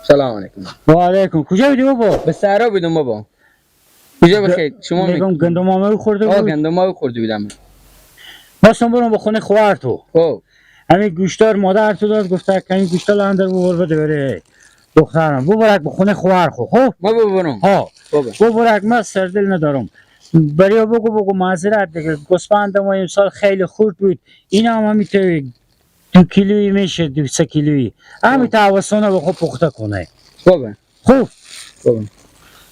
سلام علیکم. و علیکم. کجا بودی بابا؟ به صحرا بودم بابا. کجا بخیر؟ شما میگم گندم آمه خورده بود؟ گندم آمه خورده بودم. خواستم برم به خونه خواهر تو. خب همین گوشتار مادر تو داد، گفته که این گوشتار اندر ببر بده بره دخترم. ببرک به خونه خواهر خو. خب ما ببرم. ها بابا ببرک، من سردل ندارم. برای بگو معذرت دیگه، گوسفند ما امسال خیلی خورد بود. این هم همی 2 کیلویی میشه، 2-3 کیلویی. همین تاوسانه به خود پخته کنه. بابا خب بابا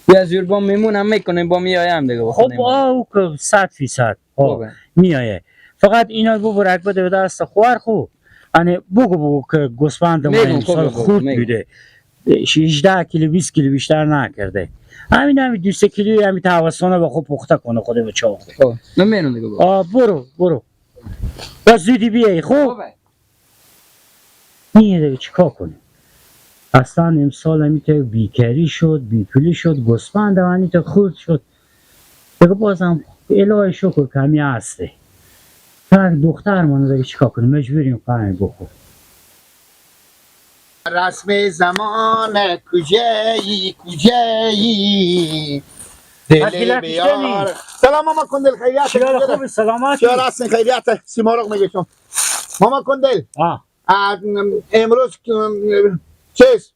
یا زور با میمون هم میکنیم، با میایم دیگه. خب آو که 100% بابا میایه. فقط اینا ببرک بده به دست خواهر خو. یعنی بگو که گوسفند ما امسال خورد بوده، 18 کیلو 20 کیلو بیشتر نکرده. همین 2-3 کیلویی همین تاوسانه به خود پخته کنه خود به چاق. خب من میرم دیگه بابا. برو باز زودی بیای. خب نیه دیگه چیکار کنیم؟ اصلا امسال همی بیکری شد، بیپولی شد، گوسفند هم تا خورد شد دیگه. بازم الهی شکر که همی هسته. فقط دختر منو دیگه چیکار کنیم؟ مجبوریم قهوه بخور. رسم زمان کجایی کجایی دل بیار. سلام ماما کندل، خیریت؟ خوب سلامتی. چرا هستین؟ خیریت؟ سیمرغ میگه شما ماما کندل. امروز چیز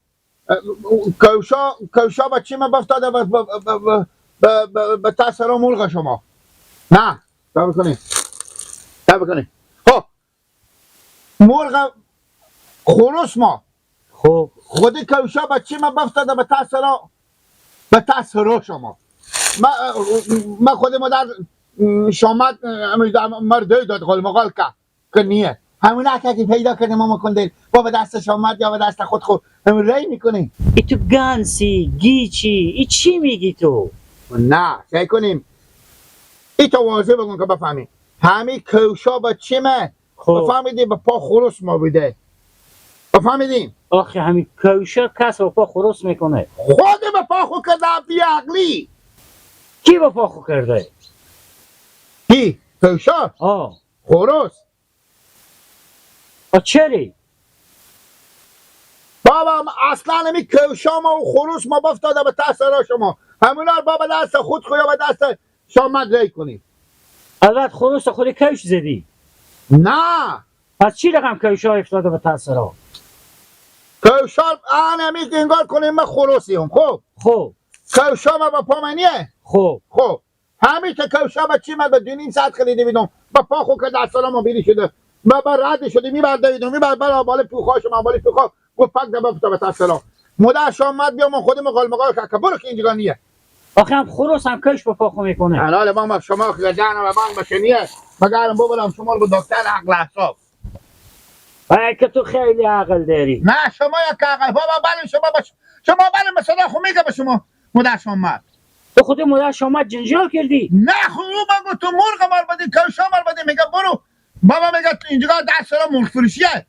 کوشا بچه من بفتاده به تاثیر مرغ شما. نه تا بکنی تا بکنی. خب مرغ خروس ما. خب خود کوشا بچه من بفتاده به تاثیر شما. ما خود مادر شما مرده داد قول مقال که نیه. همون که پیدا کردیم ماما کندل با به دستش آمد یا به دست خود خود همون رای میکنیم. ای تو گانسی گیچی ای چی میگی تو؟ نه سعی کنیم ای تو واضح بگم که بفهمی. همین کوشا با چیمه بفهمیدی به پا خروس ما بوده. بفهمیدیم؟ آخه همین کوشا کس به پا خروس میکنه. خود به پا خو کرده بی عقلی. کی به پا خو کرده؟ کی؟ کوشا؟ خروس. چری؟ بابا اصلا همی کوشا ما و خروس ما بفتاده به تاثیر شما. همونا بابا دست خود خو یا به دست شما رای کنیم. البته خروس خود کوش زدی؟ نه. پس چی رقم کوشا افتاده به تاثیر؟ کوشا آن همی انگار کنیم ما خروسیم. خب خب کوشا ما با پا منیه. خب خب همین که کوشا با چی من به 2.5 ساعت خریده بیدم با پا خو که دست ما بیری شده. با رد شده میبردیدم میبر بالا بالا پوخا شما بالا پوخا گفت پک دبا به تاثیر مادرش آمد بیا ما خودم قال مقال که برو که اینجا نیه. آخه هم خروس هم کش به پا خو میکنه. حلال ما شما که جان و بانگ بشنیه مگرم ببرم شما رو به دکتر عقل اعصاب. ای که تو خیلی عقل داری. نه شما یک عقل بابا بله شما باش شما بله مثلا خو میگه به شما مادرش آمد. تو خود مادرش آمد جنجال کردی؟ نه خو بگو تو مرغ مال بدی کوشا مال بدی میگه برو بابا میگه اینجا دست را مرغ فروشیه.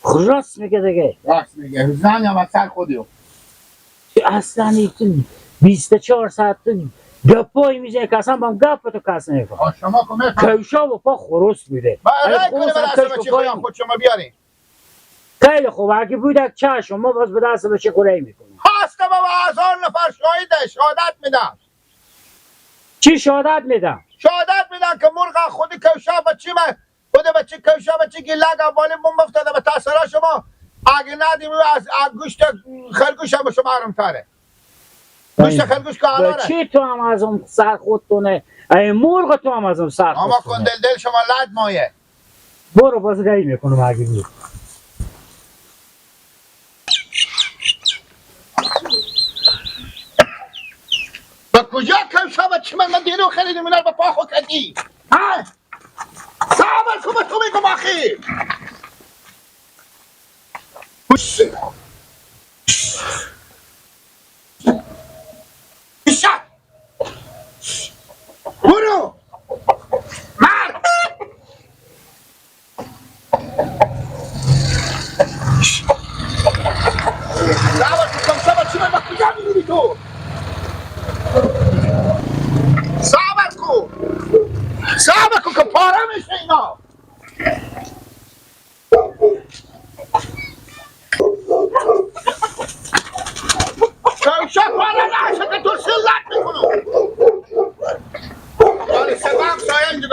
راست میگه دیگه. راست میگه زن یا سر خودیو. اصلا 24 ساعت گپای میزنه که اصلا با گپ تو کس نمیفهمه. شما که کوشا و پا خروس میده. رای کنه برای بچه خودم خود شما بیارین. خیلی خوب اگه بود چشم ما باز به دست بچه خوری میکنیم. هست بابا 1000 نفر شاهده شهادت میدم. چی شهادت میدم؟ شهادت میدم که مرغ خود کوشا بچه من خود بچه کوشا بچه که لگ بالا بمب افتاده به تاثیر شما. اگه ندیم از گوشت خرگوش هم به شما آرام تره. گوشت خرگوش که آرامه. چی تو هم از اون سر خودتونه، ای مرغ تو هم از اون سر اما خودتونه. کن دل دل شما لد مایه. برو باز رای میکنم اگه بود. به کجا کوشا بچه من دیرو خریدیم اینا رو به پا خو کردی؟ ها؟ صبر کن به تو میگم آخی. برو مرد. صبر کن کوشا بچه من به کجا می‌بری تو؟ صبر کن صبر کن که پاره میشه اینا. باشه که تو سلت میکنم. آره سبب سایه اینجا.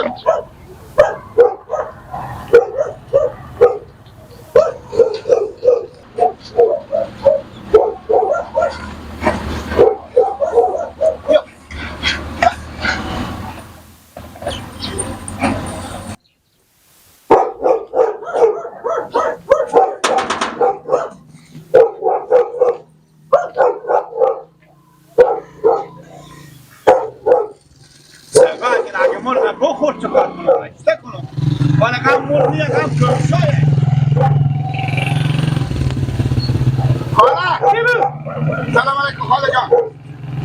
سلام علیکم خاله جان.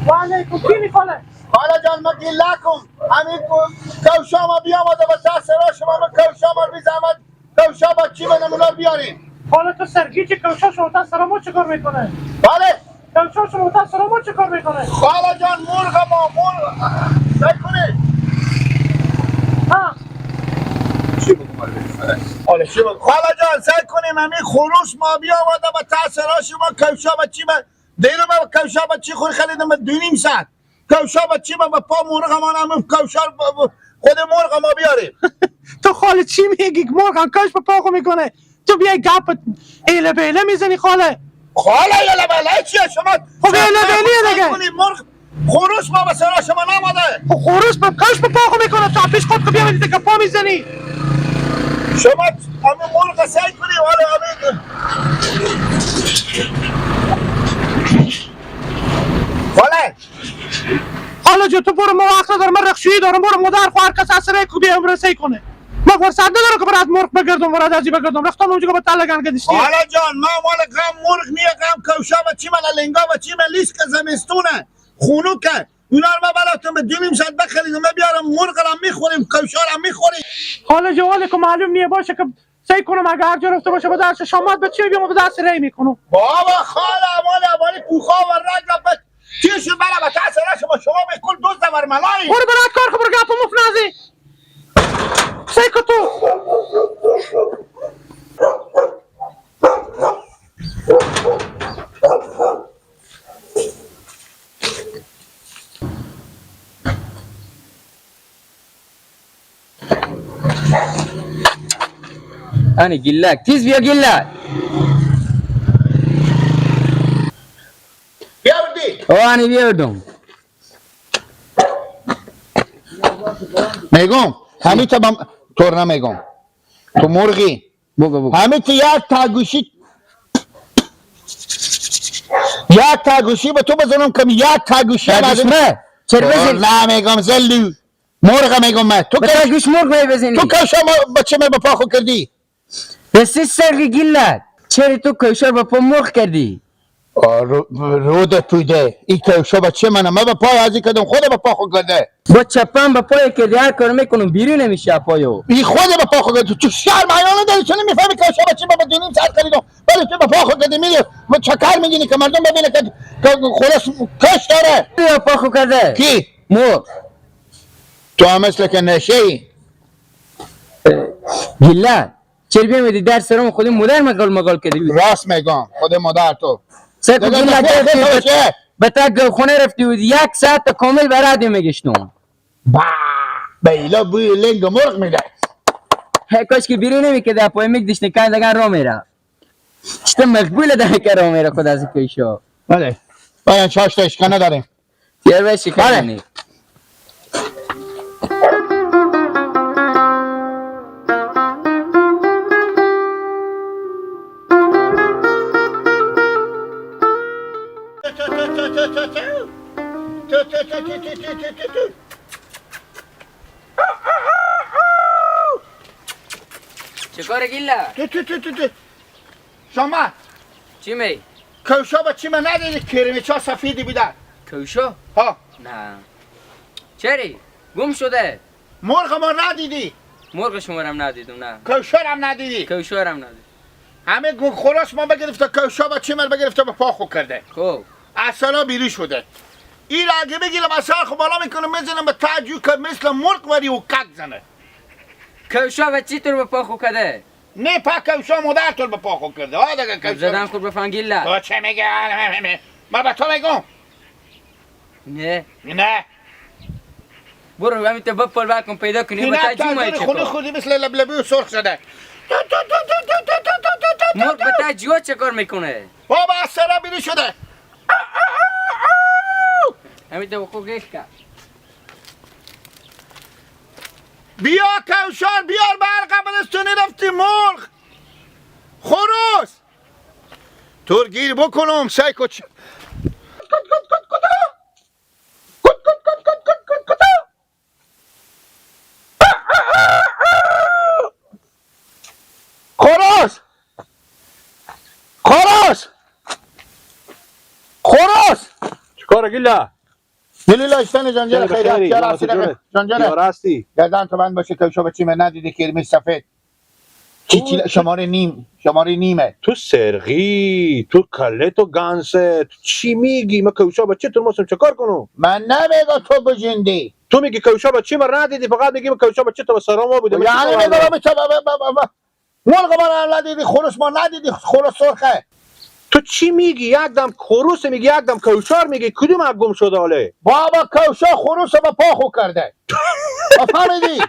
و علیکم. کی خاله؟ خاله جان ما گیلکم همین کوشا ما بیامده و سرا شما ما کوشا ما بی زحمت کوشا با چی منم اونا بیارین. خاله تو سرگیج کوشا شما سرا ما چیکار میکنه؟ بله کوشا شما سرا ما چیکار میکنه؟ خاله جان مرغ ما مرغ نکنید. ها چی بگم؟ خاله جان سعی کنیم همین خروس ما بیامده و تاثیرا شما کوشا با چی من دیرم ما کوشا با چی خور خریدم 2.5 ساعت کوشا با چی با پا مرغ ما هم کوشا خود مرغ ما بیاریم. تو خاله چی میگی؟ مرغ هم کاش با پا میکنه. تو بیای گپ ایله بیله میزنی خاله. خاله ایله بیله چیه شما؟ خب ایله بیله دیگه. مرغ خروس ما به سرا شما نامده. خب خروس با کاش با پا میکنه. تو پیش خود بیا بدید که پا میزنی. شما همین مرغ سعی کنی. آره همین خاله. خاله جو تو برو، ما وقت ندارم، من رخشویی دارم. برو مادر خو هر کس اثر کو بیا امروز سعی کنه. ما فرصت ندارم که برات مرغ بگردم، برات ازی بگردم. رختم اونجا با تلگان گدشتی. خاله جان ما مال غم مرغ میه، غم کوشا و چی من لنگا و چی من لیس که زمستونه خونوکه. اونا رو ما براتون به 2.5 ساعت بخرید ما بیارم مرغ را میخوریم کوشا را میخوریم. خاله جوال که معلوم نیه باشه که سعی کنم اگه هر جا رفته باشه با درس شامات به چی بیام به درس ری میکنم. بابا خاله امال پوخا و رگ را به تیش برا به تاثیر شما به کل دوز بر ملای. برو برات کار خبر گپ مف نازی. سعی کو تو انا گیلک تیز بیا گیلک. بیاوردی؟ او انا بیاوردم. میگم همین تا تو نمیگم تو مرغی بگو بگو. همین تا یک تاگوشی به تو بزنم که یک تاگوشی تاگوش چرا بزنی؟ نه میگم زلو مرغ میگم من تو به تاگوش مرغ میبزنی؟ تو که شما بچه من به پا خو کردی؟ بسی سرگی گیلک چرا تو کوشا با پا مرغ کردی؟ رود پوده این کوشا بچه منم من به پای ازی کردم خود به پا خو کرده. با چپم به پای کردی هر کار میکنم بیرون نمیشه پایو. این خود به پا خو کرده. تو شرم حیا نداری چون نمیفهمی کوشا بچه من به 2.5 ساعت خریدم ولی تو به پا خو کردی میری و چکر میگینی که مردم ببینه که خلاص کش داره. بیا پا خو کرده کی؟ مرغ. تو هم مثل که نشه ای گیلک چرا بیامدی در سرم خود مادر مگال مگال کردی؟ راست میگم خود مادر تو سر کو گیلک به تا خونه رفتی بود 1 ساعت کامل برات میگشتم. با بیلا بوی لنگ مرغ میده. کاش که بیرون نمیکرد پای میگدش نکن دگن را میره. چطور مقبول ده که را میره خود از کیشا. بله بله چاش تا اشکال نداریم. تیر بشی خیلی. چیکار گیلا؟ تو تو تو تو شما چی می؟ کوشا با چی من ندیدی کرمیچا سفیدی بوده؟ کوشا؟ ها نه چری؟ گم شده. مرغ ما ندیدی؟ مرغ شما هم ندیدم. نه کوشا هم ندیدی؟ کوشا هم ندیدم. همه گو خلاص ما بگرفته کوشا با چی من بگرفته به پا خو کرده. خب اصلا بیری شده. این اگه بگیرم اصلا خو بالا میکنم میزنم به تاجو که مثل مرغ وری و کک زنه. کوشا و چی طور به پا خو کرده؟ نه پا کوشا مادر طور به پا خو کرده. ها دیگه کوشا زدن خود به فنگیلا. تو چه میگه؟ ما به تو میگم. نه نه برو همین تو بپل بکن پیدا کنی نه بتا جومه تو خونه چکار خودی مثل لبلبی و سرخ شده. مرغ بتا جوا چکار میکنه؟ بابا از سرا بیری شده. همین تو بخو گیش کن. بیا کوشار بیار برق قبرستونی رفتی مرغ خروس تور گیر بکنم سعی کن. خروس خروس خروس. چیکار گیلا؟ دلیل اشتن جانجر خیلی جانجر راستی گردن تو بند باشه که شما چی ندیدی که کرمی سفید چی شماره نیم شماره نیمه. تو سرغی تو کله تو گانسه تو چی میگی؟ من کوشا بچه تو موسم چیکار کنم؟ من نمیگم تو بجندی. تو میگی کوشا بچه من ندیدی، فقط میگی من کوشا بچه تو به سراما بوده. یعنی میگم چه مرغ ما ندیدی، خروس ما ندیدی، خروس سرخه. تو چی میگی؟ یک دم خروس میگی، یک دم کوشار میگی، کدوم گم شده حاله؟ بابا کوشا خروس با پا خو کرده. فهمیدی؟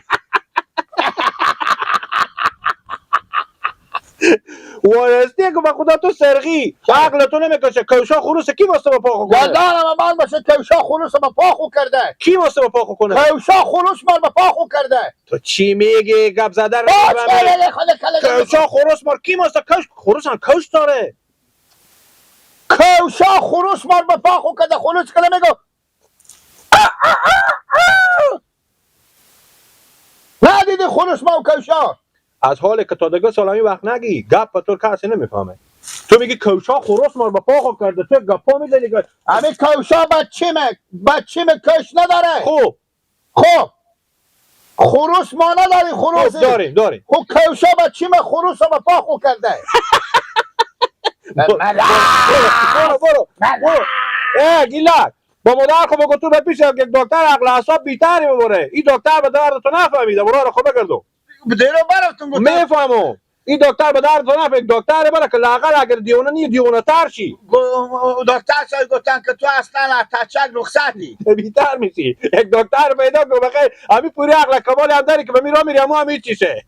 وارستی که به خدا تو سرغی عقل تو نمیکشه. کوشا خروس کی واسه با پا خو کنه؟ گردانم من باشه کوشا خروس با پا خو کرده. کی واسه با پا خو کنه؟ کوشا خروس مال با پا خو کرده. تو چی میگی؟ گپ زدن. کوشا خروس مال کی واسه کوش خروس هم کوش داره. کوشا خروس مال با پا خو کرده. خروس کنه میگو ندیدی خروس ما و کوشا؟ از حال که تا دیگه سالامی وقت نگی گپ تو کسی نمیفهمه. تو میگی کوشا خروس مال با پا خو کرده، تو گپا میزنی. همین کوشا بچیمه بچیمه کش نداره. خب خب خروس ما نداری خروس داریم داریم. خب کوشا بچیمه خروس با پا خو کرده. برو برو برو ای گیلک با مادر خب بگو تو به پیش یک دکتر عقل اعصاب بیتری ببره. این دکتر به درد تو نفهمیده، برو رو خب بگردو. دیرو برفتم گفتم میفهمم این دکتر به درد تو نفهمید. دکتر بره که لااقل اگر دیوانه نی دیوانه تر شی. دکتر صاحب گفتن که تو اصلا از تچک رخصتی بیتر میشی. یک دکتر پیدا کن بخیر همین پوری عقل کمال هم داری که به میرا میری همو هم هیچیشه.